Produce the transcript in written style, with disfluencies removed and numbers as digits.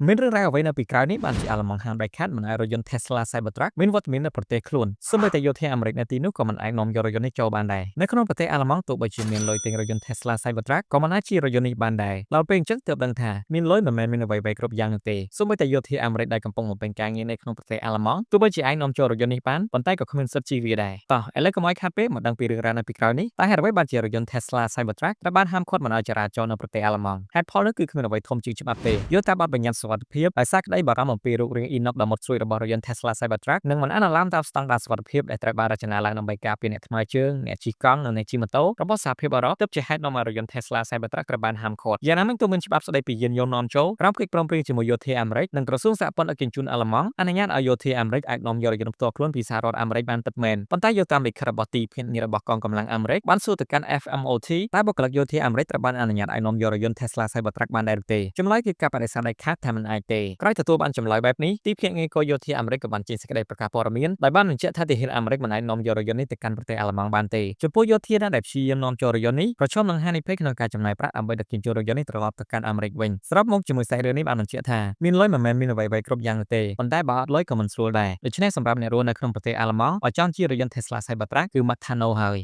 មានរឿងរ៉ាវអ្វីនៅពីក្រោយនេះបានជាអាល្លឺម៉ង់ហាមដាច់ខាតមិនឲ្យរថយន្ត Tesla Cybertruck មានវត្តមាននៅប្រទេសខ្លួនសូម្បីតែយោធាអាមេរិកនៅទីនោះក៏មិនអាចនាំយករថយន្តនេះចូលបានដែរនៅក្នុងប្រទេសអាល្លឺម៉ង់ទោះបីជាមានលុយទិញរថយន្ត Tesla Cybertruck ក៏មិនអាចជិះរថយន្តនេះបានដែរដល់ពេលអញ្ចឹងទើបដឹងថាមានលុយមិនមែនមានអ្វីៗគ្រប់យ៉ាងនោះទេសូម្បីតែយោធាអាមេរិកដែលកំពុងបំពេញការងារនៅក្នុងប្រទេសអាល្លឺម៉ង់ទោះបីជាអាចនាំចូលរថយន្តនេះបានប៉ុន្តែក៏គ្មានសិទ្ធិជិះវាដែរតោះឥឡូវកុំឲ្យខាតពេលមកដឹងពីរឿងរ៉ាវនៅពីក្រោយនេះតើហេតុអ្វីបានជារថយន្ត Tesla Cybertruck ត្រូវបានហាមឃាត់មិនឲ្យចរាចរណ៍នៅប្រទេសអាល្លឺម៉ង់ហេតុផលនោះគឺគ្មានអ្វីធំជាងច្បាប់ទេយោតាមបទបញ្ញត្តិសុវត្ថិភាពដោយសារក្តីបារម្ភអំពីរូបរាងអ៊ីណុកដ៏មុតស្រួចរបស់រថយន្ត Tesla Cybertruck និងមិនអនុលោមតាមស្តង់ដារសុវត្ថិភាពដែលត្រូវបានរចនាឡើងដើម្បីការពារអ្នកថ្មើរជើងអ្នកជិះកង់និងអ្នកជិះម៉ូតូរបស់សហភាពអឺរ៉ុបទើបជាហេតុនាំឲ្យរថយន្ត Tesla Cybertruck ត្រូវបានហាមឃាត់យ៉ាងណាមិញទោះមានច្បាប់ស្តីពីយានយន្តនាំចូលក្រោមកិច្ចព្រមព្រៀងជាមួយយោធាអាមេរិកនិងក្រសួងសហព័ន្ធដឹកជញ្ជូនអាល្លឺម៉ង់អនុញ្ញាតឲ្យយោធាអាមេរិកអាចនាំយករថយន្តផ្ទាល់ខ្លួនពីសហរដ្ឋអាមេរិកបានពិតមែនប៉ុន្តែយោតាមលិខិតរបស់ទីភ្នាក់ងាររបស់កងកម្លាំងអាមេរិកបានសួរទៅកាន់ FMOT តើបុគ្គលិកយោធាអាមេរិកត្រូវបានអនុញ្ញាតឲ្យនាំយករថយន្ត Tesla Cybertruck បានដែរឬទេចម្លើយគឺការបដិសេធដាច់ខាតថាមិនអាចទេក្រោយទទួលបានចម្លើយបែបនេះទីភ្នាក់ងារគយយោធាអាមេរិកក៏បានចេញសេចក្តីប្រកាសព័ត៌មានដោយបានបញ្ជាក់ថាទាហានអាមេរិកមិនអាចនាំយករថយន្តនេះទៅកាន់ប្រទេសអាល្លឺម៉ង់បានទេចំពោះយោធាណាដែលព្យាយាមនាំចូលរថយន្តនេះប្រឈមនឹងហានិភ័យក្នុងការចំណាយប្រាក់ដើម្បីដឹកជញ្ជូនរថយន្តនេះត្រឡប់ទៅកាន់អាមេរិកវិញសរុបមកជាមួយសាច់រឿងនេះបានបញ្ជាក់ថាមានលុយមិនមែនមានអ្វីៗគ្រប់យ៉ាងនោះទេប៉ុន្តែបើអត់លុយក៏មិនស្រួលដែរដូច្នេះសម្រាប់អ្នករស់នៅក្នុងប្រទេសអាល្លឺម៉ង់បើចង់ជិះរថយន្ត Tesla Cybertruck គឺ Matano ហើយ។